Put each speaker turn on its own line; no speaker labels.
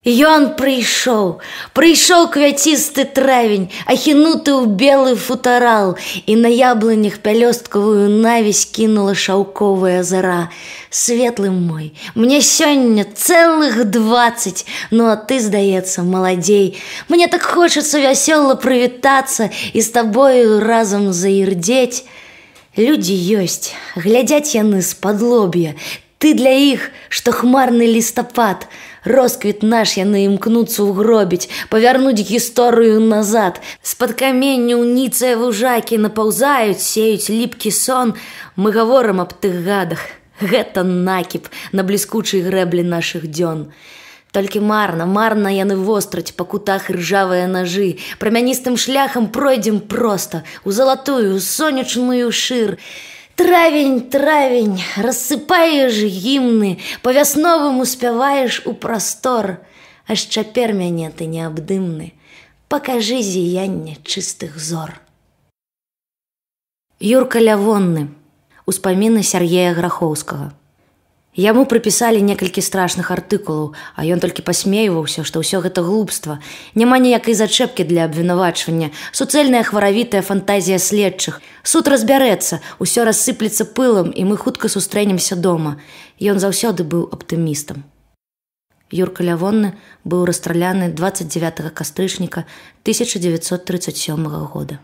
Ён прыйшоў, прыйшоў квяцісты травень, ахінуты ў белы футарал, і на яблынях пялёсткавую навісь кінула шаўковая зара. Светлы мой, мне сёння цэлых 20, ну а ты, здаецца, маладзей. Мне так хочацца вясёла прывітацца і з табою разам заірдзець. Людзі ёсць, глядзяць яны з-пад лоб'я. Ты для іх, што хмарны лістапад. Росквіт наш яны імкнуцца ўгробіць, павярнуць гісторыю назад. З-пад каменняў ніцыя вужакі напаўзаюць, сеюць ліпкі сон. Мы гаворым аб тых гадах. Гэта накіп на бліскучай грэблі нашых дзён. Толькі марна, марна яны востраць па кутах ржавыя нажы. Прамяністым шляхам пройдзем проста у залатую, сонечную шыр. Травень, травень, рассыпаеш гімны, па-вясноваму спяваеш у прастор. Аж цяпер мяне ты неабдымны, пакажы зіянне чыстых зор. Юрка Лявонны. Успаміны Сяргея Грахоўскага. Яму прыпісалі некалькі страшных артыкулаў, а ён толькі пасмейваўся, што ўсё гэта глупства. Няма ніякай зачэпкі для абвінавачвання, суцэльная хваравітая фантазія следчых. Суд разбярэцца, усё рассыплецца пылам, і мы хутка сустрэнемся дома. Ён заўсёды быў аптымістам. Юрка Лявонны быў расстраляны 29 кастрычніка 1937 года.